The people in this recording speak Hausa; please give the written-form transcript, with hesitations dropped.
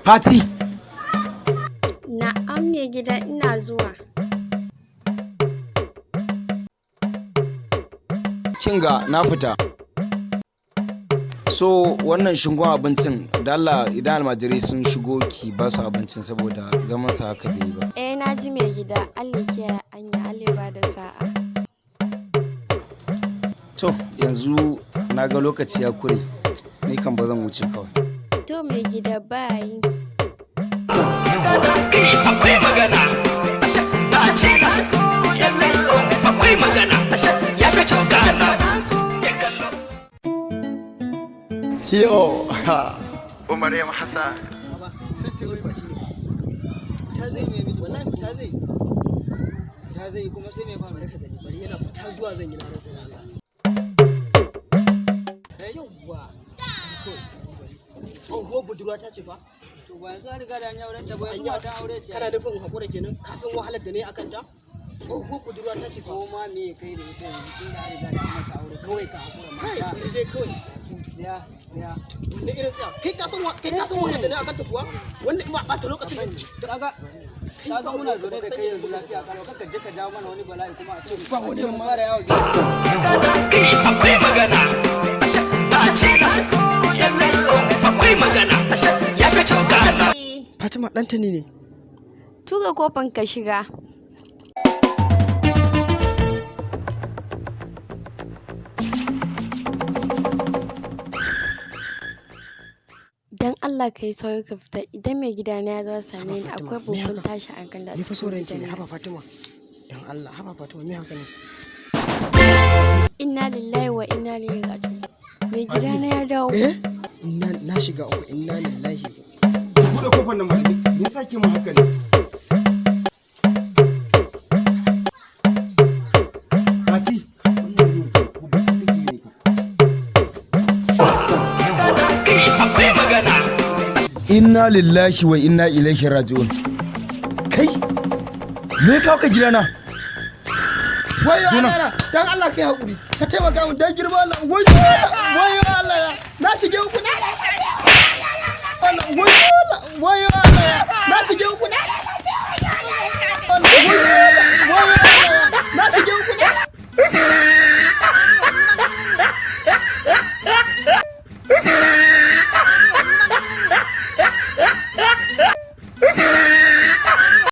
Fati! Na'am mai gida, ina zuwa. Kinga, na fita. So wannan shingon abincin, da Allah idan almajirai sun shigo ki ba su abincin saboda zaman sa haka bai yi ba. Eh, na ji mai gida, Allah kiyaye anya, Allah ba da sa'a. To yanzu na ga lokaci ya kure, ni kan ba zan wuce kawai. To mai gida, bye. Akwai magana na ce, akwai magana ya fi gana. Yo, ha. Umar ya Hassan. Ta zai, wallahi ta zai. Ta zai kuma sai mai faru? Ka gani, bari yana fita zuwa zan yi, na rantsa da Allah. Yawwa. Tsohuwar budurwa ta ce fa. To ba yanzu an riga da an yi auren ta ba, yanzu An yi matan aure ce. Kana nufin hakura kenan? Ka san wahalar da ne akan ta? Tsohuwar budurwa ta ce fa. Ko ma me kai da ita yanzu, tunda an riga da an mata aure, kawai ka hakura. Kai, mata. bari dai kawai. Tsaya, tsaya. Wanne irin tsaya? Kai ka san wahalar da ne akan ta kuwa? Wannan in ba ɓata lokacin da Kaga kaga muna zaune da kai yanzu lafiya kalau, kaka je ka jawo mana wani bala'i kuma a ce Ba wani a ce mu ma. fara yawo. Akwai magana na ce, akwai magana ya fi gana. Fatima, ɗanta ne ne. Tura kofan ka shiga. Dan Allah ka yi sauri ka fita, idan mai gida na ya zo ya same ni Haba Fatima, akwai me babban haka? tashi hankali a Ni fa cikin saurayin ki gidan ne, nan. Haba Fatima. Dan Allah, haba Fatima, me haka ne? Inna lillahi wa inna ilaihi raji'un. Mai gida na ya dawo. Eh? Inna, na shiga uku, inna lillahi. Ki buɗe kofar nan mana, me yasa ke mun haka ne? Fati, wannan yin ko bacci take yi ne ko? Akwai magana. Inna lillahi wa inna ilaihi raji'un. Kai, me ya kawo ka gidana? Wayo Zo nan. Allah na, dan Allah kai hakuri. Ka taimaka min dan girma Allah. Wayo Allah, wayo Allah na. Na shige uku na. Allah, wayo Allah, wayo Allah na. Na shige uku na. Allah, wayo Allah, wayo.